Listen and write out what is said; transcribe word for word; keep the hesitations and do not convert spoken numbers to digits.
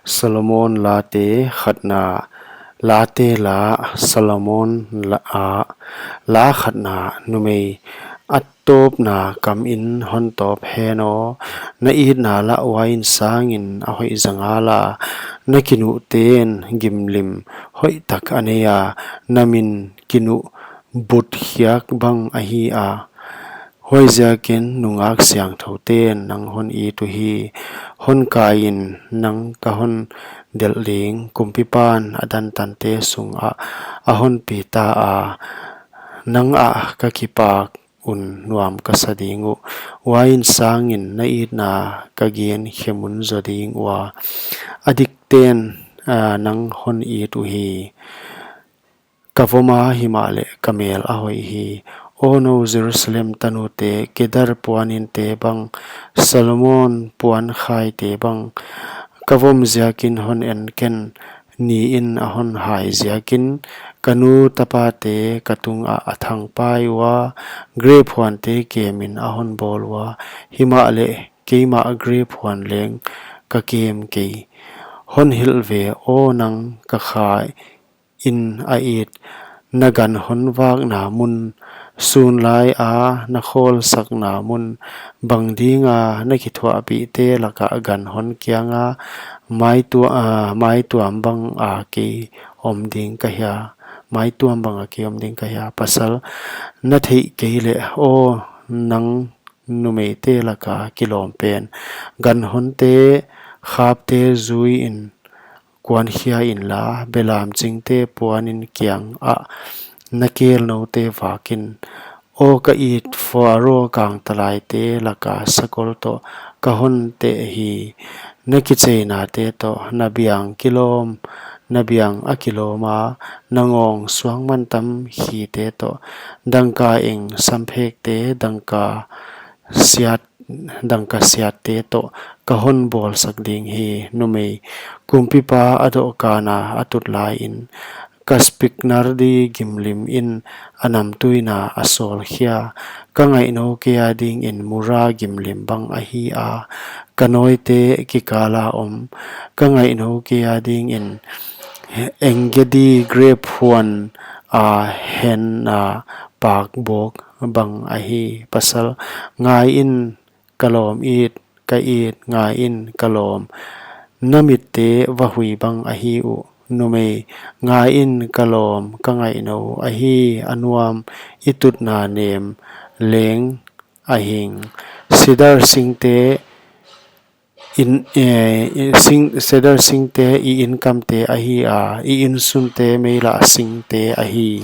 Solomon Late khatna. Late La. Solomon La, a, La khatna. Numei, a tawpna kamin hon tawp hen aw. Na itna lah uain sangin a hoih zanga la. Na kinuhte'n gimlim hoihtak a nei a, na min kinuh butkhiak bang ahi a. Huaiziakin nungak siangthoute'n nang hon it uhi. Hon kaiin nang ka hon delh ding, kumpipan a dantante sungah a hon pi ta a. Nang ah ka kipak un nuam ka sa ding uh. Huain sangin na itna ka gen khemun zaw ding ua. A dikte'n, a, nang hon it uhi. Ka vom a, himahleh ka mel a hoih hi. Aw nou Jerusalem tanute, kedar puaninte bang, Solomon puan khaite bang, ka vom ziakin hon en ken, niin a hon hai ziakin, ka nu tapate ka tungah a thangpai ua, grep huante kemin a hon bawl ua, himahleh keimah grep huan leng ka kem kei. Hon hilh ve aw nang ka kha in a it, na gan hon vakna mun, sun lai a na khawlsakna mun, bang dinga na kithuahpihte lakah gan hon kianga, maitua-, a, maituam bang a kei om ding ka hia, maituam bang a kei om ding ka hia, pasal na theih kei leh, aw nang numeite laka kilawm pen, gan honte khapte zuiin kuankhia inla, belam chingte puanin kiangah na kelnoute vakin. Aw ka it Pharaoh kangtalaite laka sakol toh ka hon teh hi. Na kicheinate toh na biang kilawm, na biang a kilawma, na ngawng suangmantam khite toh, dangka eng samphekte, dangka siat, dangka siatte toh ka hon bawlsak ding hi. Numei, kumpipa a dohkana a tut laiin, ka spiknardi gimlimin a namtuina a sawlkhia. Ka ngaihnou kei a dingin mura gimlim bang ahi a, ka nawite kikala om. Ka ngaihnou kei a dingin engedi grep huan a henna pakbawk bang ahi, pasal ngaiin ka lawm it, ka it, ngaiin ka lawm. Na mitte vahui bang ahi uh. Numei, ngaiin ka lawm, ka ngaihnou ahi, a nuam, i tutna nem leng a hing. Sidar singte in, eh, sing, sidar singte i inkamte ahi a, i insunte meilah singte ahi.